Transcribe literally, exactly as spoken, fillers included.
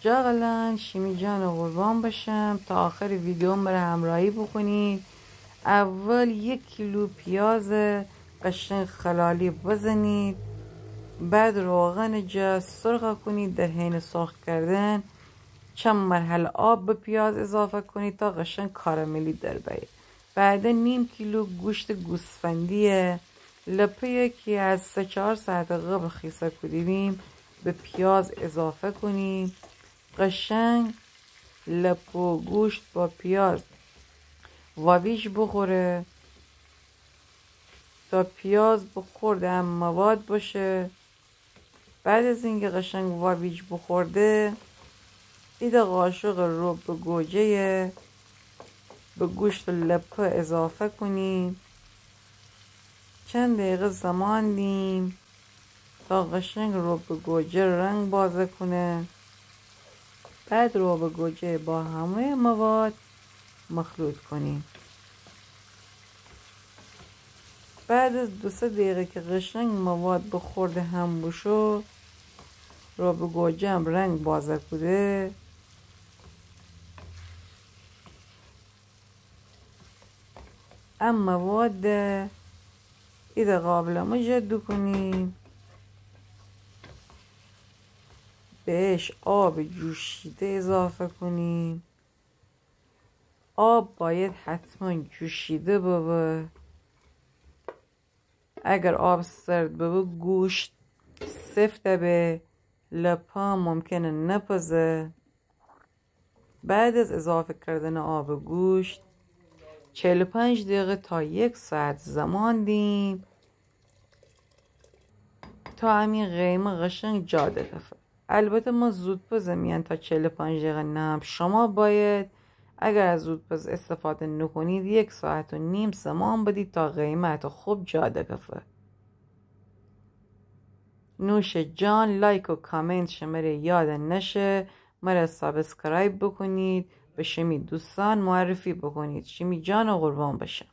جاغلان، شیمی جان قربان بشم، تا آخر ویدیو مره همراهی بکنید. اول یک کیلو پیاز قشنگ خلالی بزنید، بعد روغن جا سرخ کنید. در حین سرخ کردن چند مرحله آب به پیاز اضافه کنید تا قشنگ کاراملی در بیه. بعد نیم کیلو گوشت گوسفندی لپه که از سه چهار ساعت قبل خیسه کودیم به پیاز اضافه کنیم. قشنگ لپه و گوشت با پیاز واویج بخوره تا پیاز به خورد هم مواد باشه. بعد از اینکه قشنگ واویج بخورده، ایده قاشق رب گوجه به گوشت لپه اضافه کنیم. چند دقیقه زمان دیم تا قشنگ رب گوجه رنگ بازه کنه. بعد رب گوجه با همه مواد مخلوط کنیم. بعد از دو سه دقیقه که قشنگ مواد به خورد هم بشو، رب گوجه هم رنگ بازه کوده، ام مواد ایده قابلمه جا دوکونیم. بهش آب جوشیده اضافه کنیم. آب باید حتما جوشیده ببه. اگر آب سرد ببه، گوشت سفت به، لپه ممکنه نپزه. بعد از اضافه کردن آب گوشت، چهل و پنج دقیقه تا یک ساعت زمان دیم تا امی قیمه قشنگ جا دکفه. البته من زودپز میان تا چهل و پنج دقیقه نهم. شما باید اگر از زودپز استفاده نکنید، یک ساعت و نیم زمان بدید تا قیمه خوب جا دکفه. نوش جان، لایک و کامنت شمره یاد نشه، مره سابسکرایب بکنید، به شمی دوستان معرفی بکنید. شمی جان قربان بشم.